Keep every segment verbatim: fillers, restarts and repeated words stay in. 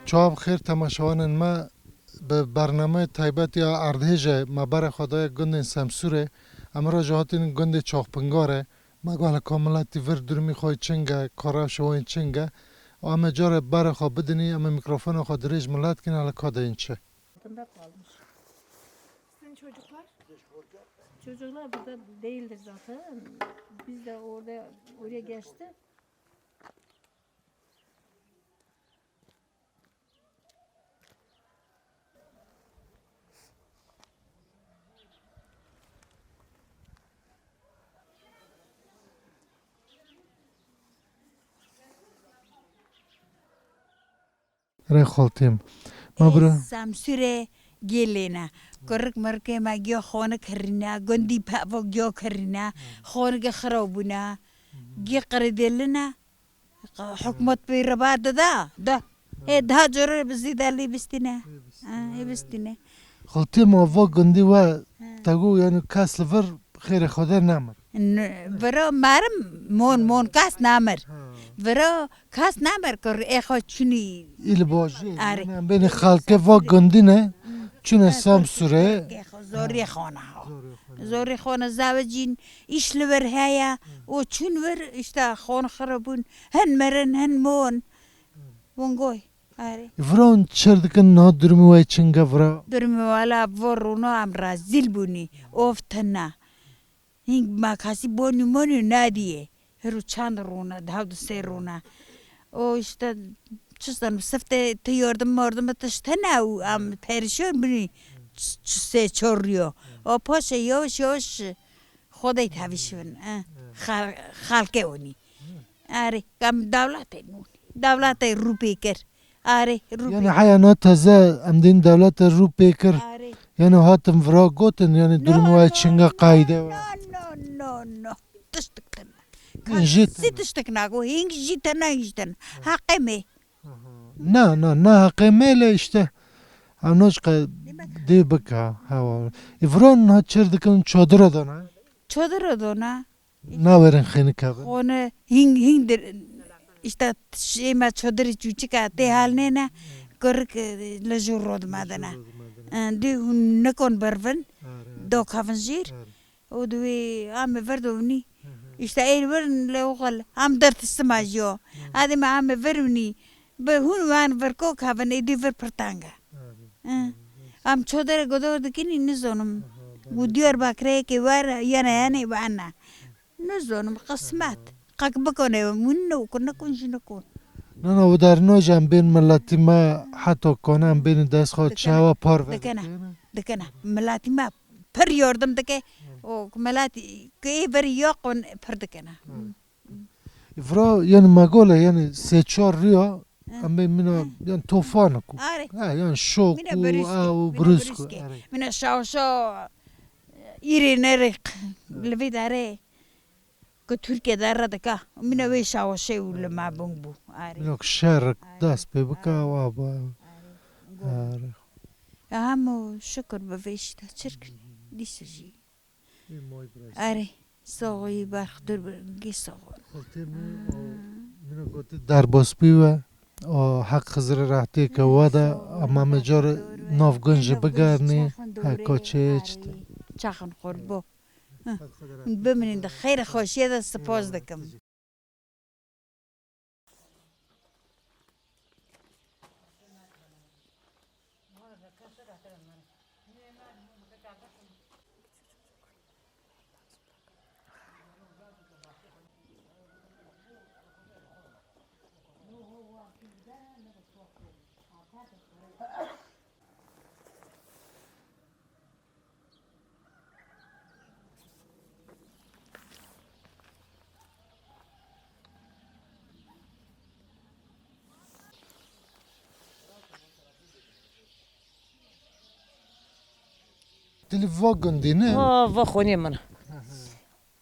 Çawa bi xêr temaşewanên me, bi bernameyê taybet ya erdhêje me berê xwe daye gundên Semsûrê. Em roja hatîn gundê Çoxpingare. Me got hele ka miletî vir durumî xwe çing e, ka rewşa wan çing e. Û em ê carê berê xwe bidinî, em ê mîkrofona xwe dirêj milet kîn hele ka deyên çi. Sizin çocuklar? Çocuklar burada değildir zaten. Biz de orada, oraya geçtik. Rê xoltêm. Ma bira. Samsure gelêne. Kurik mirikê ma giyo xoni kirîne, gundî pevo giyo kirîne, xoni gi xirab bûne, gi qirêdêline. Hukmat pê reba dida, da. Ê daha coro bi zî de lê bistîne. Ha, ê bistîne. Xoltê ma va gundî we, te go yanî kes li vir xêrê Xwedê nemir. N-, viro merim, mon, mon kes nemir. Ha. Viro kes nemir kur ê xo çunî. Îl bajê. Arê. Yanî em bênî xelkê va gundî ne, çune Samsûrê. Zorê xona. Zorê xona. Zorê xona zewicîn, îş li vir heye, o çun vir, işte xon xirab bûn, hin mirin, hin mon. Wongoy, arê. Vira hûn çir dikin, niha durumê we çing e vira? Durumê wala vo rûno em rezîl bûnî, of tena. Hîng ma kasî bonî monî nadîyê. Hero çand rûna, daha du sê rûna. O işte çistan sifte ti yardım mardımı tiştene û em perişan bûnî ç-, ç-, sê çor rîyo. O paşa yavaş yavaş Xwedê tevî şivin, e, xal-, xalkê onî. Arê, kam dewlete nûn. Dewlete rû pê kir. Arê, rû pê kir. Yanî heya na teze em dîn dewlete rû pê kir. Arê. Yanî hatin vira gotin, yanî durumê we çinga qayde we. No, no, no, no. Tiştik tine. Hîn jî tine. Tiştik nago, hîn jî tine, hîn jî tine. Heqê me. Na, na, na heqê me le işte. Em no çiqe dê bika. Hewa. Î vira na çir dikin çodira dana. Çodira dana. Nawerin xêni kevin. Xone hing, hing dir, işte şêma çodirî çûçika tê halnêne, kurik, e, li jû rod madene. E, dî hûn nikon birvin, do kevin jîr. O dû ame vir do nî. İşte êr vir le oxel, am dert sima jî yo. Adê me ame vir nî. Bi hûn wan vir ko kevin, ê dî vir pirtanga. Am çodirê godor dikinî nizonim. Û Diyarbakirê ke wer yene yene wana. Nizonim, qismet. Qak bikone, win ne kun, ne kun jî ne kun. Na, na, widar no jî em bên miletî me heta kone em bênî dest xwe çawa parve dikene. Dikene. Miletî me pir yardım dike. O miletî ke ê verî ya qon pir dikene. Vira, yanî me gole, yanî sê çar rîya, em bê mina, yanî tofanik o. Arê. Ha, yanî şok o, aw o, brûsk o. Mina şawşo, îrê nerê, li vê derê. Ku Tirkîye de re dika. Mina wê şawşe û li ma bing bû. Arê. Mina ku şerik dest pê bika, wa ba. Arê. Hemo şikir bi vê işte çirkin. Dîsa jî. Arê. Soğuyu berxdur gî soğu. Xultê mi o, mina gotî derbas bî we. O Heq Xizirê rehtî ke wada, ama mi car nav gunjî bigernî, he, koçê çit. Çaxin xurbo. Biminîn di xeyr xweşîye de spas dikim. Dilî va gundî ne? Ha, va xonê min.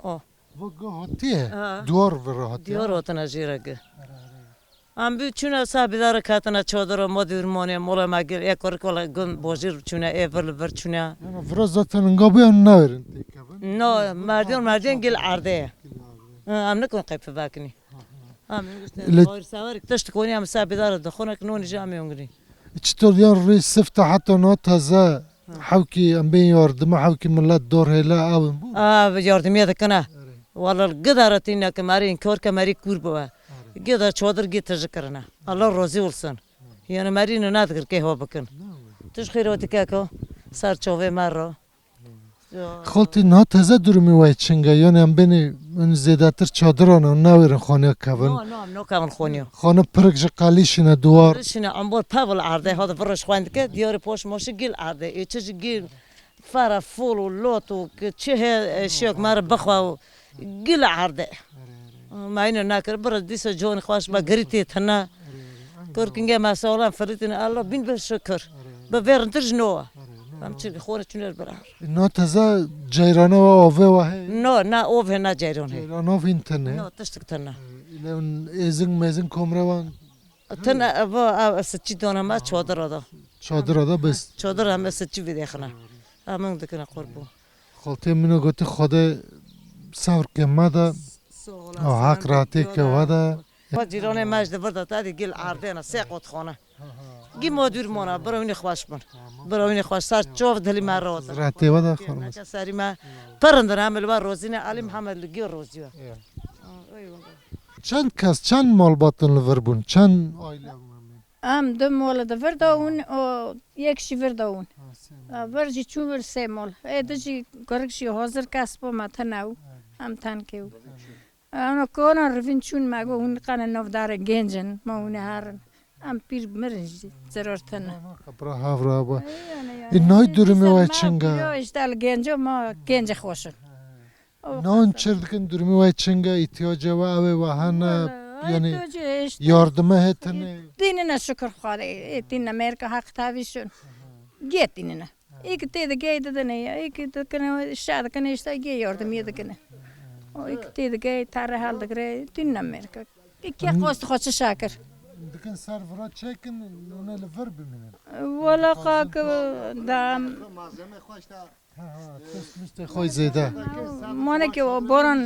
O. Va ga hatiye? Ha. Duar vira hatiye. Duar hatine jêre gi. Em bi çûne sahbîdare ketine çadira ma dûrmanê, mola me gir, ê kurik wala gun bojîr çûne, ê vir li vir çûne. Yanî vira zaten inga bû, em nawerin têkevin. No, merdîyan, merdîyan gil erdê. Gil erdê. Ha, em nikon qey pivekinî. Ha, ha. Amê ungirî. Île- Xayir sewer, tişt konî, amê se bidar de, xona ki nonî jî amê ungirî. Çitor yan rî sifte heta na teze, hewkî em bên yardime, hewkî millet dor hêle, ew in bû? A, yardimîye dikine. Walla gida ra tîna ke merî înkar ke merî kûr bibe. Gida çadir gî tiji kirine. Allah razî olsun. Yanî merî ne nadigir ke ho bikin. Tij xêr hatî keko. Ser çavê me ra. Xaltî, na teze durumî way çinga? Yanî em bênî in zêdetir çadiran o, newêrin xaniya kevin. No, no, no kevin xaniya. Xani pirik ji qelî şine duwar. Şine embor pevil erde, hadi viroj xwendike, diyarî poş moşi gil erde. Ê çi jî gil, fera fol û lot û ki çi he, e, şiyok mare bixwe û gil erde. Ma îne nakir, bira dîsa conî xweş be, girî tê tine. Kurkingê me sağlam filitîne, Allah bin bir şükür. Bi vêrintir jî no wa. Em çirkî xo re çûner bira. Na teze ceyrana wa, ove wa heye? No, na ov he, na ceyran he. Ceyran ov hîn tene. No, tiştik tene. Île êzing mêzing komre wan? Tene, va, ev sitçî dona me çadira da. Çadira da bes. Çadira me sitçî vîdexine. Em ing dikine qurbu. Xaltê min o gotî Xwedê sewr ke me de, o heq rahatê ke we de. Ma cîranê me ji di vir de tedî gil erdêne, sê qotxane. Gî ma dûr mona, bira wînî xweş bin. Bira wînî xweş, ser çov dilî me rahat in. Rahatê we de xormaz. Neke serî me pirindin, em li we rozî ne, Elî Mihemed li gî rozî we. Çend kes, çend malbat in li vir bûn? Çend aîle bûn? Em di mol di vir de win, o yek jî vir de win. Ha, sê mol. Ha, vir jî çû vir sê mol. Ê di jî kurik jî hazir kes bo me tine ew. Em tenke ew. Ano kona rivîn çûn me go hûn qene navdare genc in, ma hûn ê herin. Em pîr mirin jî, zeror tine. Bira hevra ba. Ê, yanî, yanî. Ê, nay durumê we çinga? Pîro îşte li genco ma gencê xweş in. O Na hûn qasa. Çir dikin, durumê we çinga, îhtiyacê we ew ê we hene, yanî îhtiyacê îşte yardime hê tine? Tînine şukir Xwedê, ê tînine mêrka heq tevî şun. Gê tînine. Ê ki tê de gey didine ya, ê ki dikine, şa dikine, îşte gê yardimîye dikine. O ê ki tê de gey, terre hel digire, tînine mêrka. Ê kê qost xo çi şakir. Dikin ser vira çekin, nune li vir bimînin. Wala qak dam. Malzeme xo îşte. Ha, ha, test mistê xo zêde. Mone ki o boran,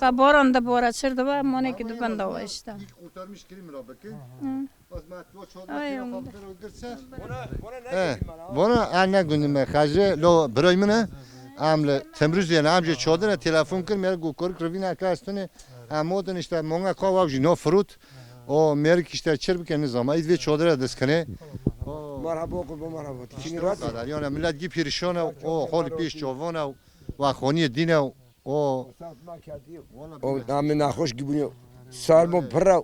xa boran de bora çir de va, mone ki di benda va îşte. İlk kurtarmış kilim ra bakın. Hı. Bas ma tu çoluk. Ay, kira onda. Kaptır o girse. He, vona a ne gundime, xajre lo birayı mine. Amle temrüz yani amca çodene telefon kir, mer gu kork rivina kastını. Amodun işte monga kova uji no frut. O merik işte çir bike nizama. İd ve çodere diskene. O. Merhaba, kurban merhaba. Çini rahat. Kadar. Yani millet gibi perişan o, hol piş çovona, wa xoniye dine o. O. O namê naxweş gibûnî. Sarmo pir ra.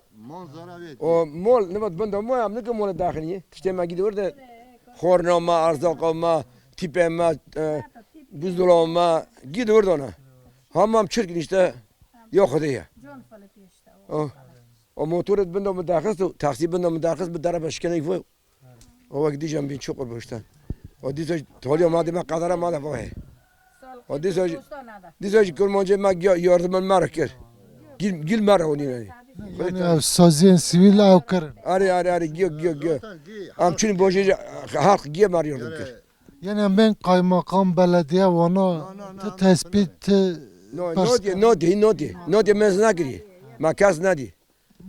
O mol nivat binda mo ya, em nike mole daxilî. Tiştê ma gî di wir de. Xorna ma, erzaqa ma, tîpê ma, e, buzdolaba ma gî di wir de ona. Hamam çirkin îşte. Ya Xwedê ya. O, o motorê binda mi daxist û taksî binda mi daxist, bi dere be şikene îfo. O wek dîjan bîn çuqur boştan. O dîsa tolîya ma de, me qedera ma de vahê. O dîsa, dîsa jî kurmancê me ya-, yardim me re kir. Gil, gil me re onî yani. Yani ev saziyên sivîl ew kirin. Arê, arê, arê, giyo, giyo, giyo. Em çûn bojê halk giye me re yardim kir. Yani em bên kaymakam, belediye vana ti tespît, ti. No, no diye, no diye, no diye. No diye me zî nakirî. Me kes nadî.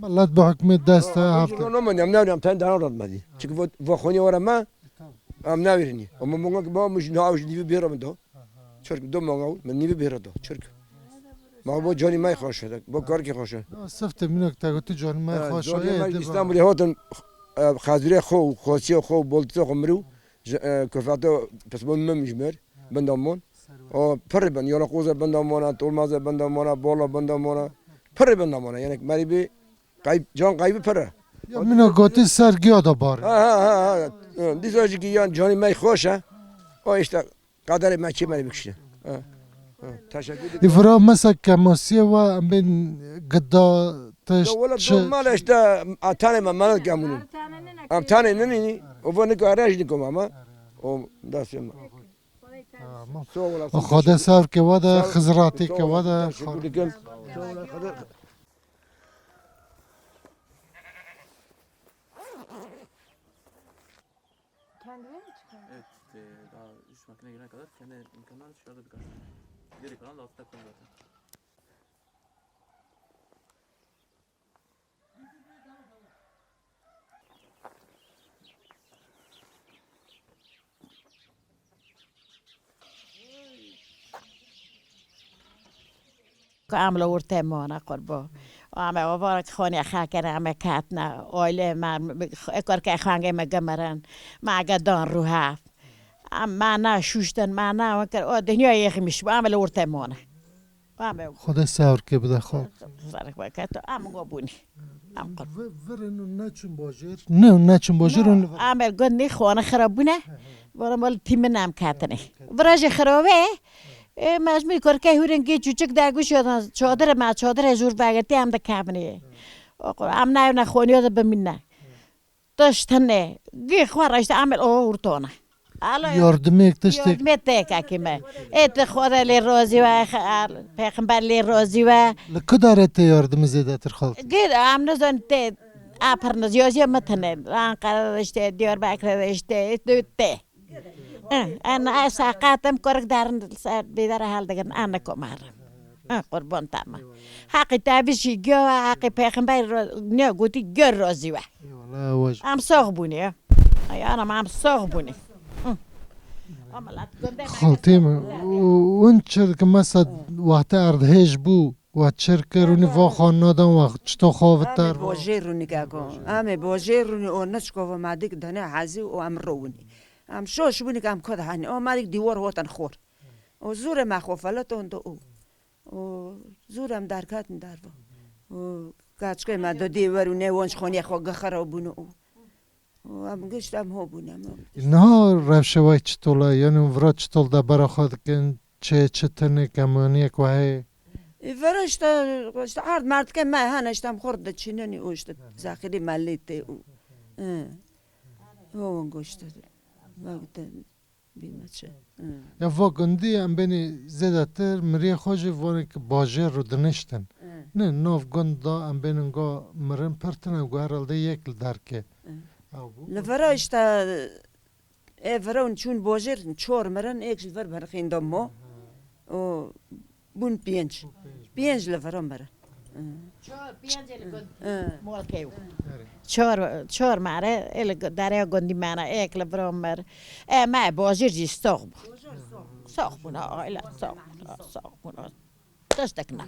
Millet bi hukmê dest de hafte. No, no, no, nem, nem, nem, ten daha rahat medî. Çünkü vo, vo xonî ora ma, em navirini. Ama monga ki ba, muj, na, uj, nivi bira mi do. Çirk do monga, mi nivi bira do. Çirk. Ma bo canî may xweş e, bo karkî xweş e. No, sifte minak te gotu canî may xweş e. Canî may İstanbul'e hotin, e, xazire xo, xosiye xo, boltise xo miru, e, kofete, pismon mem jmer, bendamon. O, pirri ben, yola qoza bendamona, tolmaze bendamona, bola bendamona. Pirri bendamona, yani meribi Qayb, can qaybi pir e. Ya mina gotî ser giya da bar. Ha, ha, ha, ha. Hı, dîsa jî ki yan canî mey xweş e. O îşte qederê me çê me bikişî. Ha. Ha. Teşekkür ederim. Î vira mesela kemasîye wa em bên gida tişt. Ya wala çi? Normal işte, a, tanê me, me ne kemunum. Em tanê nini, o va nika rejni kom ama. O destê me. Tamam. Sağ olasın. O Xwedê sağ ke wa da, xizratî ke wa da. Teşekkür ederim. Sağ olasın. Kendine mi çıkardın? Evet, e, daha üç makine gelene kadar kendi imkanlarını çıkardı birkaç tane. Geri kalan da altta kalıyor zaten. Amla orte mona qurbo. Ame o vara ki xonîya xakene ame katna. Oyle ma, e, korke xange me gemeren. Ma ge don ruha. Am ma na şuşten, ma na ker o dünya yexmiş. Amla orte mona. Ame. Xwedê sewr ke bide xo. Zarek bakato. Am go buni. Am qur. Virên û neçin bajêr. Ne, neçin bajêr û. Amel gund ni xone xirabune. Vara mal timin am katine. Virajê xirabe. E, mecmû korke hurengê çuçik dergûş yadan çadire ma çadire jûr vegirtî em de kevnê. O qur, em nayêne xonîya de bimîne. Tiştine. Gê xo ra îşte amel o hurtona. Ala yardimêk tiştek. Yardimê te kakî me. E ti Xweda lê razî we, pêxember lê razî we. Li ku dare te yardimî zêdetir xaltî? Gê em nizan te apir niz yazîya mi tine. Anqara de îşte, Diyarbekir de îşte, te. En, en, ez saqatim, kurik derin ser bêdere hel digin, en nikomarim. En, qurban tama. Heqî tevî şî giyo, heqî pêxember ro-, ne gotî gör rozî we. Eyvallah, waj. Em sox bûnî ya. Ay anam, em sox bûnî. Hı. Ama lat gönde. Xaltê mi, win çir ki mesa wextê erdhêj bû, wa çir kir, wî va xo nadan, wa çito xo vitar. Amê bojê rûnî keko. Amê bojê rûnî, o niçko va ma dik dane hazî û em rowinî. Em şoş bûnî ke em kod hanî. O ma dik dîwar hoten xor. O zûre ma xo felet ondo û. O zûre em derkatin derva. O kaçkê ma do dî wer û ne wonc xonîya xo gixira bûne û. O em gişt em ho bûne em. Niha rewşe way çitol a? Yanî vira çitol de bera xo dikin, çi, çi tenê kemaniyek wahê? E, vira işte, işte ard merdike me hene işte em xor de çînenî û işte zexirî mellî tê û. E. O wongo işte. Vagte. Bîme çi. Hı. Ya va gundî em benî zêdetir miriyê xo jî vanê ki bajêr ro diniştin. Hı. Ne, nav gund da em benî go mirin pirtine go herhalde yek li derke. Hı. Li vira işte, e, vira çûn bajêr çor mirin, êk ji vir berxîn da mo. Hı. O bûn pênc. Pênc li vira mirin. Çor, pênc li gund. Hı. Molkew. Çor, çor mare, el dereya gundî mena, êk li vira mir. E, me bojir jî sox bû. Sox bûna, aile sox bûna, sox bûna. Tiştek na.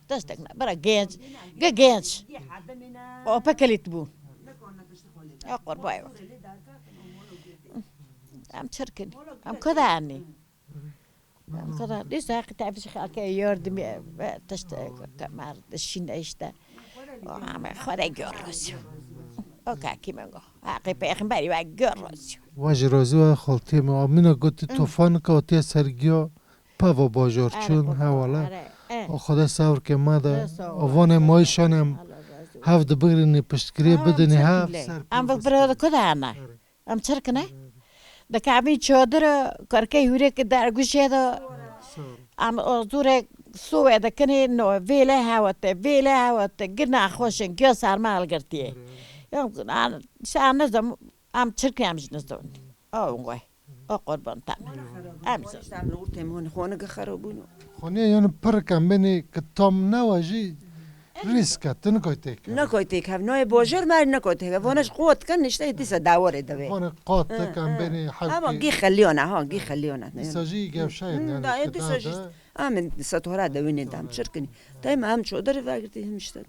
Tiştek na. Bira genç. Ge genç. O pekelit bû. Ya qurbay bak. Em çirkin. Em kudanî. Em kudanî. Dîsa ki tevî xelke yardimî ve tiştek kemar dişine işte. O ame Xwedê gör rozî. O kakî min go. Haqî pêxemberî ve gör rozî. Wajî rozî ve xoltê mi. Amîna gotî tofan ka otiye sergiyo. Pavo bajor çûn hewale. O Xwedê sewr ke ma de. O vanê ma şan em hev di bigirînî piştgirî bidinî hev ser. Em vik bira de ku de hene? Em çirkine? Di kevîn çodiro, korkey hurê ki derguşê de. Em o zûrê sowe de kinê no vêle hewete, vêle hewete, gi naxweşin, giyo serma hilgirtîye. Em, an, se an nizam, em çirkine em jî nizam. O wingay. O qurban tam. Em zî. Tam li ortê mi hone, xonî ge xerab bûno. Xonîye yanî pirik em benî ki tam newa jî rîsk e, ti nikoy têk. Nikoy têk hev, noyê bojor mer nikoy têk hev. Vone ji qot kin, işte dîsa dawarê de vê. Vone qot dik em benî hewkî. Ama gî xeliyona, ha, gî xeliyona. Dîsa jî gevşayên yanî. Da, e, dîsa jî. Em dîsa tora de winê dam çirkinî. Tayma em çodir vegirtî hem işte.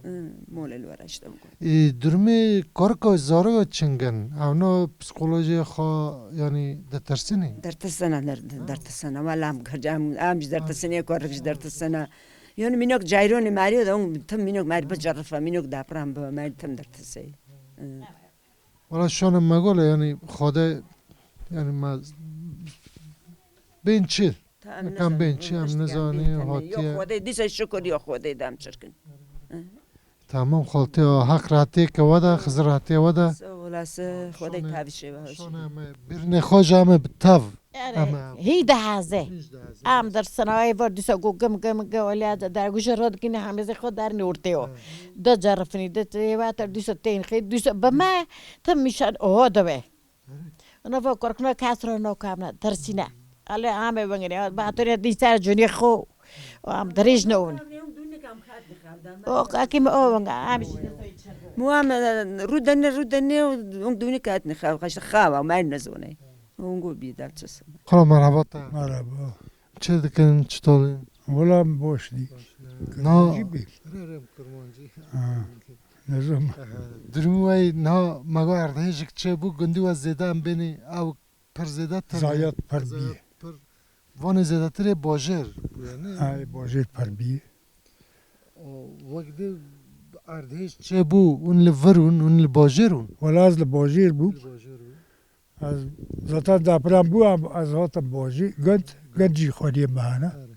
Hı, molê li were işte bikun. E, durumê korika zarika çingin? Ewna psîkolojîya xo yanî detirsinî? Dertirsena, der-, dertirsena. Wela em, em, em jî dertirsinê, korik jî dertirsena. Yanî mînok cayronê merî de, tim mînok merî bicerife, mînok depran bi, merî tim dertirsey. Hı. Wela şona me gole yanî Xwedê yanî me bên çi? Tam nizanî, em nizanî, hatiye. Yo Xwedê, dîsa şukur yo Xwedê de em çirkin. Tamam xaltê, o Heq rehetiyê ke weda, Xizir rehetiyê weda. Sağ olasın, Xwedê tavî şewe hoş. Şona me birnê xo jî ame bi tav. Hî de heze. Am der sinayê ver dîsa go gim gim gim olya de derguşe rod gini hemêzê xo dernê ortê o. De cerifnî, de têvater dîsa tên xê, dîsa bi me, tim mîşan oho de be. Ina va korkna kes ra no kamna, tersîne. Ale ame vengine, ba to ne dî ser cunî xo. O am dirêj ne un. O kakî mi o venga, am. Mu am, e, rudene, rudene, un duni kat ne xav, xaşta xava, mer ne zone. Un go bî da çes. Xala merhaba ta. Merhaba. Çi dikin, çitolî? Wela mi boş dî. Na Kirmancî bî. Rê rê mi Kirmancî. Ha. Nizam. Durumî wey na ma go erdhêjik çê bû, gundî we zêde em bênî ew pir zêde tene. Zayat pir bî. Zayat pir. Vanê zêdetirê bajêr bûye, ne? Ha, ê bajêr pir bî. O wextê erdhêj çê bû, un li vir un, un li bajêr un? Wela ez li bajêr bû. Li bajêr bû. Ez zaten deprem bû, em, ez hatim bajêr, gund, gund jî xwediyê me hene. Erê,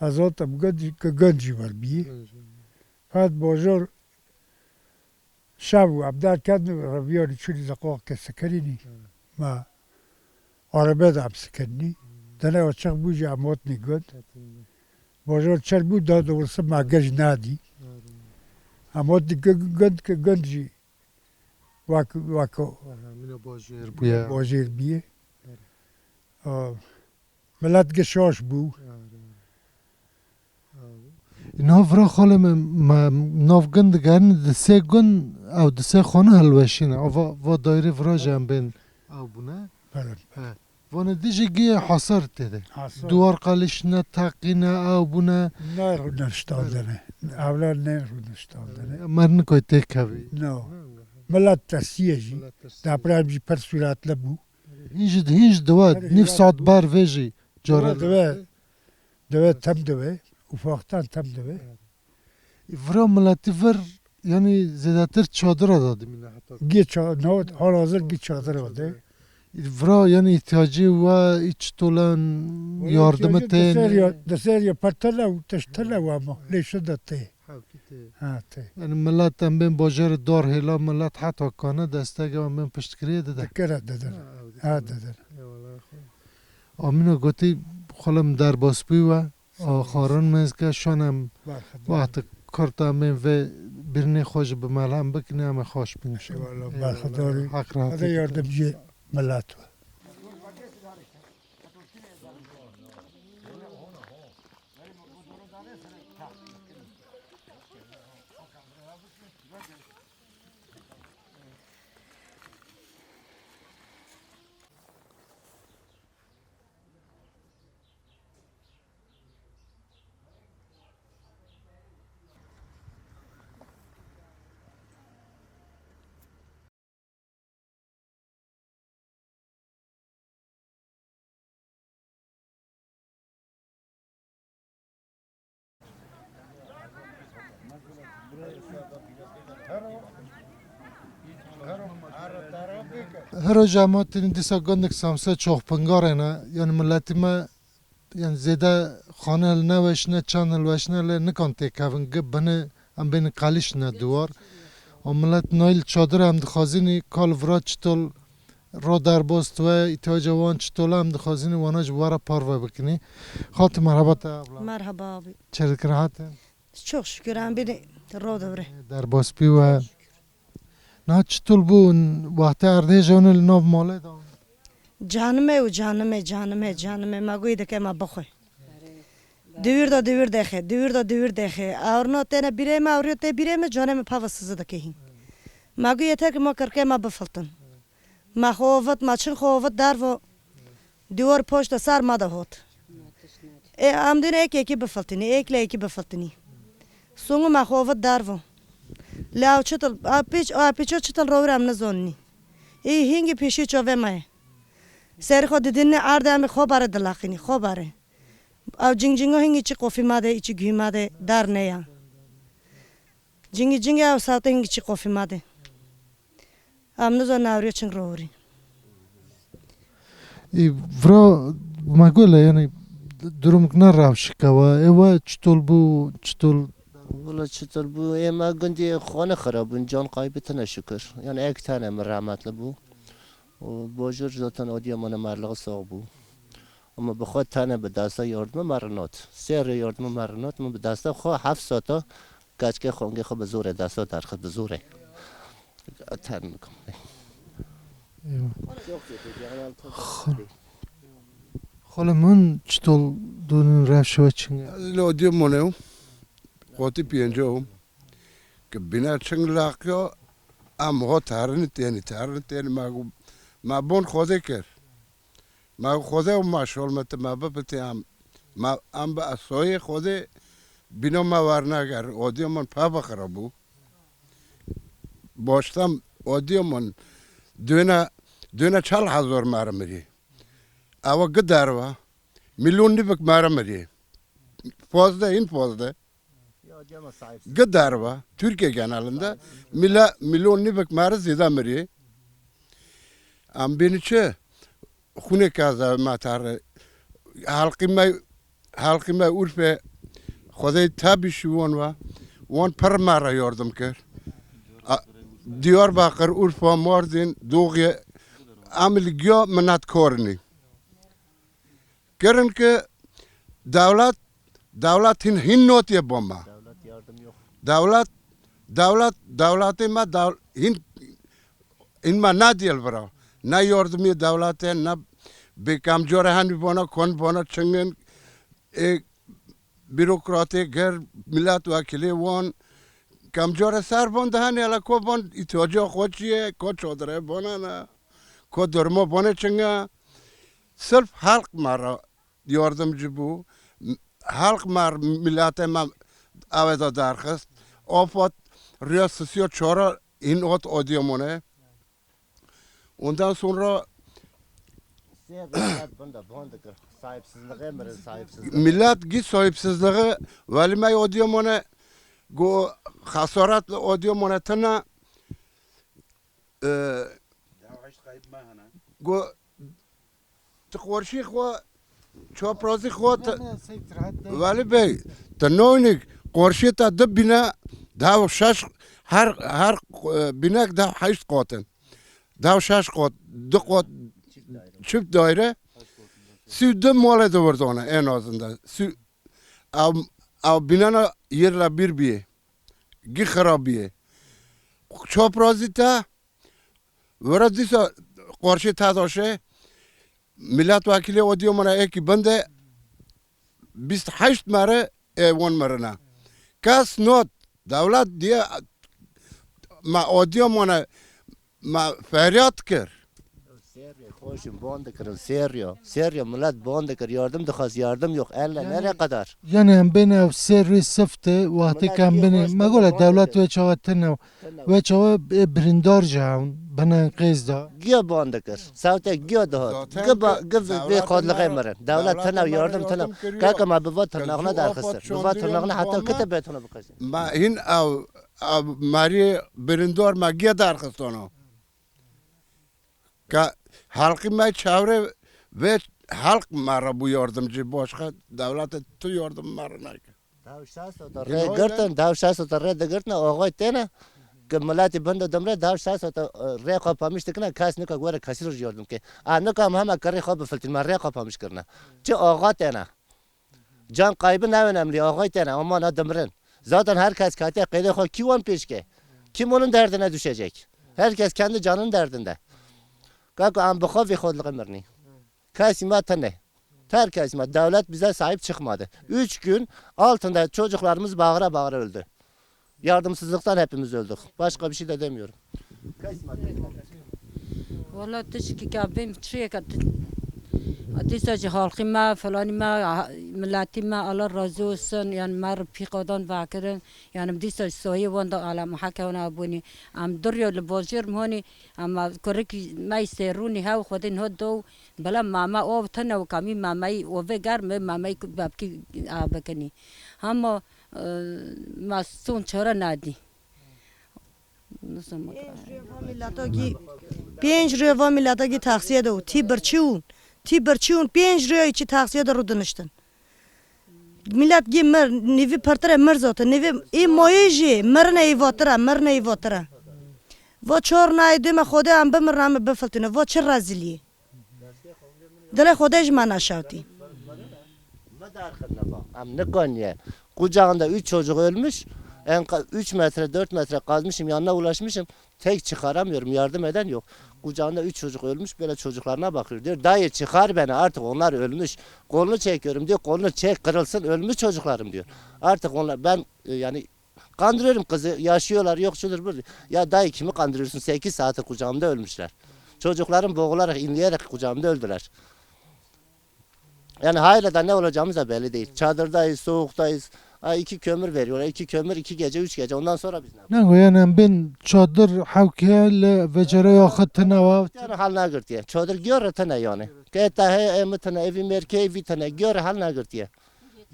erê. Ez hatim gund, ke gund jî vir bî. Gund jî vir bî. Fed bajêr şev û em derketin, revîyanî çûnî zeqaqê sikinînî. Hı. Ma arebe de em sikinî. Hı. Dene açiq bû jî em hatinî gund. Hatinî gund. Bajêr çer bû, da doğrusu ma gej nadî. Hı. Em hatinî gu-, gund ke gund jî wek, wek o. Aha, mîna bajêr bûye. Bajêr bîye. Hı. A, Milet gi şaş bû. Are. Are. Nav vira xalê mi, ma nav gund digerin, di sê gund ew di sê xane hilweşîne. A va, va daîrê vira jî em bên. Ew bûne? Belê. He. Vanê di jî giyê hasar têde. Hasar. Duwar qalîş ne, teqîne, ew bûne. Ne rûniştandene. Ewla ne rûniştandene. Mer nikoy têkevî. No. Milet tersîye jî. Milet tersîye. Deprem jî pir suretli bû. Hîn jî, hîn jî diwe, nîv saet ber vê jî cara. Diwe, diwe, diwe tem diwe, ufaktan tem diwe. Vira miletî vir, yanî zêdetir çadira de dimîne heta. Gê ça-, no, halhazir gê çadira de. Vira yanî îhtiyacî we, î çitolen yardimi tê. Di serî ya, di serî ya per tele û teş tele û ama, lê şi de tê. Hewkî tê. Ha, tê. Yanî milet em bên bajarê dar hêla, milet heta kane destegê em bên piştgiriyê dide. Dikere didin. Ha, ew dikere. Ha, didin. Eyvallah, xo. Amîna gotî, xulem derbas bû we. Sağ ol. Axarin mezge şonem. Berxudar. Wextê kurt em bên vê birnê xo jî bi melhem bikinê, em ê xweş bîn. Eyvallah, berxudar. Heq rahatî bide. Hede yardimcî milet we. Hero jî ma tinî dîsa gundek Samse Çoxpingarêne, yanî miletî me, yanî zêde xane hilneweşîne, çand hilweşîne, lê nikan têkevin, gi bini em bênî qalîş ne duwar. O milet nayîl çadir em dixwazînî, kal vira çitol ro derbas diwe, îhtiyacê wan çitol em dixwazînî, wana jî were parve bikinî. Xatî merheba te abla. Merheba abi. Çêrik rehet in? Çok şükür, em bînî ro de vire. Derbas bî we. Na çitul bû, wextê erdhêj ewnê li nav malê de? Canime û canime, canime, canime, ma goyî dike ma bixwe. Diwir de diwir dexe, diwir de diwir dexe. Awrino têne bîrê me, awrino tê bîrê me, canê me pava sizi dike hîn. Ma goyî yeter ki ma kirke ma bifiltin. Ma xo ovit, ma çin xo ovit dervo. Dîwar poşt de sar ma de hot. E, em dûn ek ekî bifiltinî, ek le ekî bifiltinî. Sungu ma xo ovit dervo. Le aw çitil, a piç, a piço çitil ro wir em nizonî. Ê hingî pêşî çovê ma ye. Serî xo didinî erde em xo bare dilaqînî, xo bare. Aw cingcingo hingî çi qofî ma de, çi guhî ma de dar neya. Cingî cingî aw sawte hingî çi qofî ma de. Em nizon nawrîyo çing ro hurî. Î, vira ma gole, yanî, durumik na rewşika wa, ê we çitol bû, çitol? Wela çitol bû, ê ma gundî xane xirab bûn, can kaybetine şikir. Yanî ek tane mi rehmetli bû. O bojor zaten Adıyamanê merliği sağ bû. Ama bi xwe tene bi desta yardimê me rinot. Sê rê yardimê me rinot, mi bi desta xwe heft sata Keçikê xongê xo bi zorê desta derxist, bi zorê. Term bikim. Eywa. Xo-, xole min çitol dûnin rewşe we çinge? Ez li odî monewm. Qotî piyence om. Ki bîne çing laqiyo, em ho terini têni, terini têni, ma gu-, ma bon Xwedê kir. Ma Xwedê û ma şolmeti ma bipitî em. Ma em bi soyê Xwedê bîno ma wernager. Odîyomon papa xira bû. Boştam odîyomon döne, döne çal hazor mare mirî. Awa gi derva. Milyon nivik mare mirî. Pozde, hin pozde. Gi derva. Türkiye genelinde mila, milyon nivik mare zêde mirî. Em bênî çi? Xunê ke ez ma tarî. Halqî me, halqî me Urfe, Xwedê tabî şi won wa. Won pir ma ra yardim kir. A, Diyarbakir, Urfa, Mardin, Doğuye, amil giya minnet korini. Kirin ki dewlet, dewlet hin, hin notiye bo ma. Dewlet yardım yok. Dewlet, dewlet, dewletê ma dew-, hin, hin ma nadiyel vira. Ne yardımê dewlete, ne bê kamcore henî bona, kon bona çingin, e, bürokratê ger, milletvekilê won, kamcore ser von de henî hele ko von îhtiyacê xo çi ye, ko çodire vonena, ko durmo vone çinga. Sırf halk ma ra yardımcı bû. Halk ma, milletê ma eve de derxist. Afat riya sisiyo çora hin ot Odiyomone. Ondan sonra Sê millet bunda bon dikir. Sahipsizliğe mi re sahipsizlik? Millet gi sahipsizliği velimey Odiyomone, go xesaret Odiyomone tına, e, go Ti qorşî xo, çoprazî xo ti, Welî Bey, ti noynik qorşî ta di bîne, dew şeş, her, her, e, bînek dew heşt qot in. Dew şeş qot, di qot çift daire, sî û di mole de virdone en azından. Sî, ew, ew bînena yerle bir bîye. Gi xirabîye. Çoprazî te, vira dîsa qorşê tedaşe, milletvekilê Odiyomona eki binde bîst heşt mere e won mirine. Kes not, dewlet diye ma Odiyomona ma feryat kir. Serrî, xoşim, bon dikirin, serrî yo. Serrî yo, millet bon dikir, yardım dixwaz, yardım yok. Elle nereye kadar? Yanî em bên ew serrî sifte, wextê ke em bênê, me gola dewlet wê çawa tine, wê çawa, e, birîndar jî hewn, bina enqêz da. Giya bon dikir, sawte giya dihat. Gi ba, gi vê xodlixê mirin. Dewlet tine, yardım tine. Kaka ma bi va tırnağına derxistir. Bi va tırnağına hatta kite betona bikasın. Ma hin ew, ew marî birîndar ma giya derxistano. Ka halqî me çewre ve halq ma ra bu yardımcı, başka devlete tu yardım ma ra neke. Dew şeş ota rê girtin, dew şeş ota rê digirtine, oxoy têne, ki milletî bindo dimre, dew şeş ota, e, rê xo pamiş dikine, kes nika gore kesî roj yardım ke. A nika em hema kirrî xo bifiltîn, ma rê xo pamiş kirine. Çi oxa têne. Can kaybı ne önemli, axay tene, ama na dimrin. Zaten her kes katiye qeydê xo, kim onun peşke? Kim onun derdine düşecek? Herkes kendi canının derdinde. Kako em bi xo vî xodlixî mirnî. Kesî ma tine. Her kesî ma. Devlet bize sahip çıkmadı. Üç gün altında çocuklarımız bağıra bağıra öldü. Yardımsızlıktan hepimiz öldük. Başka bir şey de demiyorum. Wala tişkî ke bêm çiyê ke ti-, dîsa jî halkî me, filanî me, ha-, miletî me, Allah razı olsun. Yanî me rê pîqadan vekirin. Yanî dîsa soyê wan da alem heke wan abûnî. Em duryo li bojêr mi honî, em kurikî me serûnî hew xwedî niho do, bila mame ov tine û kamî mameyî ove germe, mameyî bebkî a bikinî. Hema Ma son çare nadî. Pênc rê va mileta gî, pênc rê va mileta gî taksiye de û tî birçî ûn, tî birçî ûn pênc rê çî taksiye de rûdiniştin. Milet gî mir, nîvî pirtire mir zote, nîvî ê moyê jî mirine ê vatire, mirine ê vatire. Va çor nayê dime Xwedê em bimirna mi bifiltîne. Va çi rezilî. Dilê Xwedê jî ma naşewtî. Mı darxın bak. Em nikaniye. Kucağında üç çocuk ölmüş. En ka-, üç metre, dört metre kazmışım, yanına ulaşmışım. Tek çıkaramıyorum. Yardım eden yok. Kucağında üç çocuk ölmüş. Böyle çocuklarına bakıyor. Diyor, "Dayı çıkar beni, artık onlar ölmüş." Kolunu çekiyorum. Diyor, "Kolunu çek, kırılsın, ölmüş çocuklarım." diyor. Artık onlar, ben, e, yani Kandırıyorum kızı, yaşıyorlar, yok şudur budur. Ya dayı, kimi kandırıyorsun? Sekiz saati kucağımda ölmüşler. Çocuklarım boğularak, inleyerek kucağımda öldüler. Yani hayla da ne olacağımız da belli değil. Çadırdayız, soğuktayız. Ha, iki kömür veriyorlar. İki kömür, iki gece, üç gece. Ondan sonra biz ne yapacağız? Nego, yani em bên çadir hewkeye le vecere ya xi tine wa. Yani hal nagirtiye. Çadır gör tine yani. Ke ta he, em tine, evi merke, evi tine. Gör hal nagirtiye.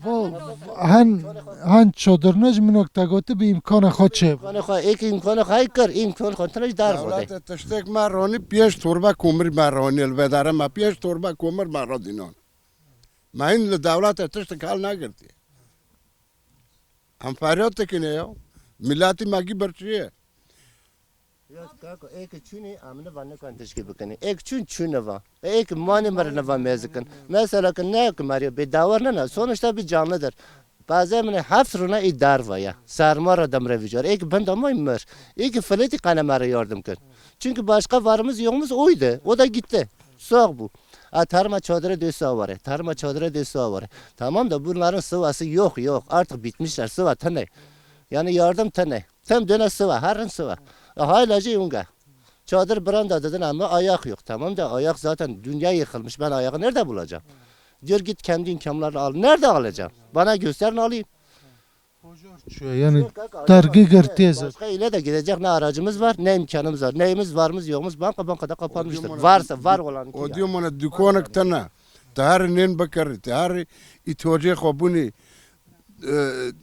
Vo, hen, hen çadirne jî minak te gotî bi îmkanê xo çê. Îmkanê xo, êk îmkanê xo kir, îmkanê xo tine jî dar xo de. Dewlete tiştek ma ronî, pênc torba komir ma ronî, elvedare ma pênc torba komir ma ra dînan. Ma hîn li dewlete tiştek hal nagirtî. Em feryad dikin ya. Miletî ma gî birçî ye. Ya kako, ê ke çûnî, em niva nikan tişkî bikinî. Ê ke çûn, çûn niva. Ê ke manî mi re niva mêzikin. Mesela ke ne ke merî bêdawar nena, sonuçta bir canlıdır. Bazê min heft rûna î dar va ya. Serma ra dem re vîcar. Ê ke binda ma mir. Ê ke filetî qene me re yardım kin. Çünkü başka varımız yoğumuz oydu. O da gitti. Soğuk bu. A, tarma çadırı dösü avare. Tarma çadırı dösü avare. Tamam da bunların sıvası yok, yok. Artık bitmişler. Sıva tene. Yani yardım tene. Tem döne sıva, herrin sıva. E, hayla jî unga. Çadır branda dedin ama ayak yok. Tamam da ayak zaten dünya yıkılmış. Ben ayağı nerede bulacağım? Diyor git kendi imkanlarını al. Nerede alacağım? Bana gösterin alayım. Çuya yani dergi girtiye zaten. Başka ile de gidecek ne aracımız var, ne imkanımız var. Neyimiz, varımız, yoğumuz banka bankada kapanmıştır. Varsa var olan ki yani. O diyor bana dükkanık tane. Tarî nên bikirî, tarî îhtiyacê xo bûnî.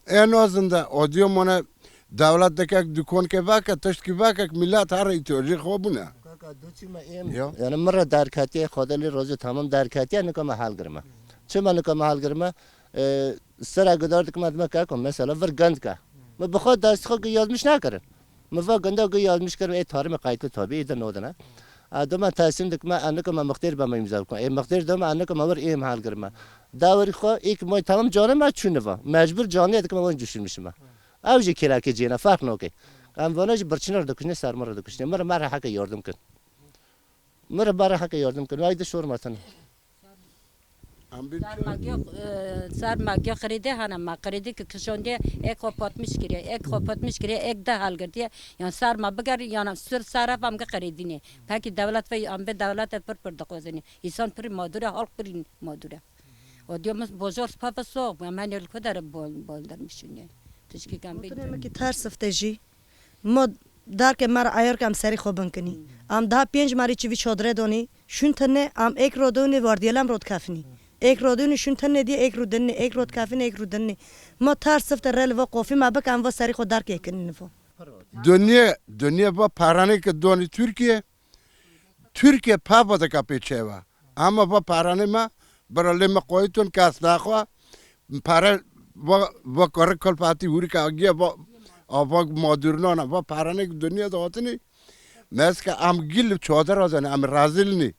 E, en azından o diyor bana dewlet dekek dükkan ke vake, tişt ki vake, millet her îhtiyacê xo bûne. Kaka, do çima êm. Ya. Yani mi ra derketiye, Xwedê lê rozê tamam derketiye, nika ma hal girme. Çima nika ma hal girme? E, sira gidar dikme dime keko, mesela vir gend ke. Mi bi xo dest xo ki yazmış nakirin. Mi va gunda ki yazmış kirin, ê tarî mi qaytli tabi, ê de nodine. A, dima teslim dikme, a, nika ma mixtêr beme imza bikun. Ê mixtêr dima, a, nika ma vir êm hal girme. Dawirî xo, ê ki moy tamam canê ma çû niva. Mecbur canê dikme, wan düşünmüşüm. Ew jî kêlakê cêne, ferq noke. Em vana jî birçîna ra dikuşnê, serma ra dikuşnê. Mi ra, mi ra heke yardım kin. Mi ra, mi ra heke yardım kin. Ay de şor ma tene. Ser ma giyo, e, ser ma giyo kredi hana ma kredi ki kişondiye ek xo patmiş kiriye, ek xo patmiş kiriye, ek de hal girdiye. Yan ser ma biger, yan sir sara vam ge kredine. Peki devlet ve am be devlet pir pir de kozini. İnsan pir mağdure, halk pir mağdure. O diyor, "Biz bozor papa soğuk, ben el kadar bol-, boldermişim yani." Tişki kan Oturê mi ki ters ifte jî, ma darke mer ayar ke em serî xo bin kinî. Em daha pênc merî çi vî çadire donî, şûn tine, em ek ro donî, vardiyelem ro dikefinî. Ek ro donî, şûn tine diye, ek ro dinî, ek ro dikefinî, ek ro dinî. Ma ters ifte rel va qofî me bik, em va serî xo darke kinî nivo. Dinya, dinya va paranê ke donî Türkiye, Türkiye papa de kapê çeva. Ama va paranê ma, bira lê me qoytun kes naxwa, pare va, va kore kol pati huri ka agiya va, a va madurnana, va paranê ki dinya de hatini, meske am gil çadır azani, am razil ni.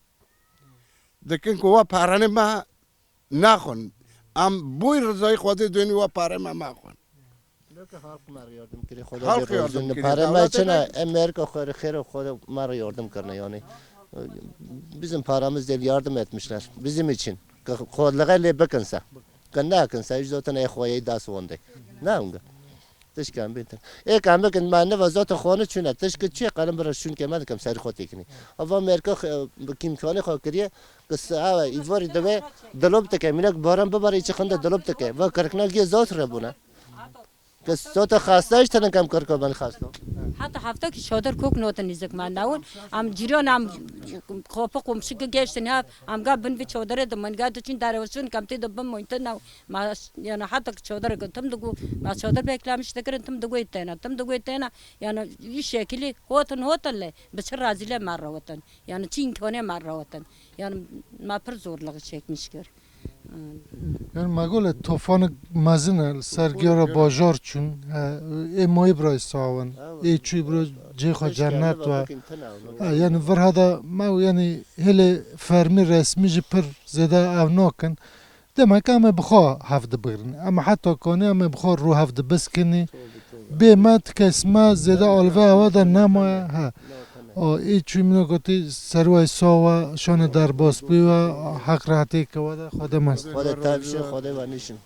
Dikin ku va paranê ma naxun. Am boy rızayı Xwedê dönü va parê ma maxun. Halk me yardım kiri, Xwedê razî. Parê ma çina, em merka xo rê xêr o, Xwedê ma rê yardım kirine yani. Bizim paramız değil, yardım etmişler. Bizim için. Kodlığe lê bikinse. Ki nakinse, hiç zaten ê xo yê das wonde. Ne unga? Tişkan bîn. Ê kam bikin ma ne va zaten xo ne çune. Tişki çi qalim bira şun ke ma dikim serî xo têkini. Ava merka xo, e, bi kimkanê xo kiriye. Ki se-, awa, îvarî dibe, dilop dike. Minak baran bibare, içi xinde dilop dike. Va kirkna giye zat re buna. Ke sota xasta îşte ne kam kirka ben xasta. Hata hafta ki çadır kok note nizik ma nawun. Am cîran am kopa komşu ki geçtin ha. Am ga bin vi çadire de min ga de çin dare olsun kam te de bin moyte naw. Ma yani hata ki çadire ki tim de gu ma çadır beklemiş de kirin tim de gu tena. Tim de gu tena. Yani bir şekili hotin hotin le. Biçi razile ma rawatin. Yani çi imkane ma rawatin. Yani ma pir zorluğu çekmiş kir. Yani ma gole tofanik mezin el ser giyara bajar çun, e, ê moyî bira sawen, ê çûyî bira cê xo cennet wa. Ha, yani virha da ma yani hele fermî resmî jî pir zêde ew nakin. Demek ame bi xo hevdi bigrin. Ama heta kanî ame bi xo ro hevdi biskinî. Bê me ti kes me zêde alve ewe de nemaye. Ha. O, ê çûyî min o gotî serway sawa, şane derbas bî we, heq rehetê ke we de, Xwedê mast. Xwedê tev şin, Xwedê we nişin.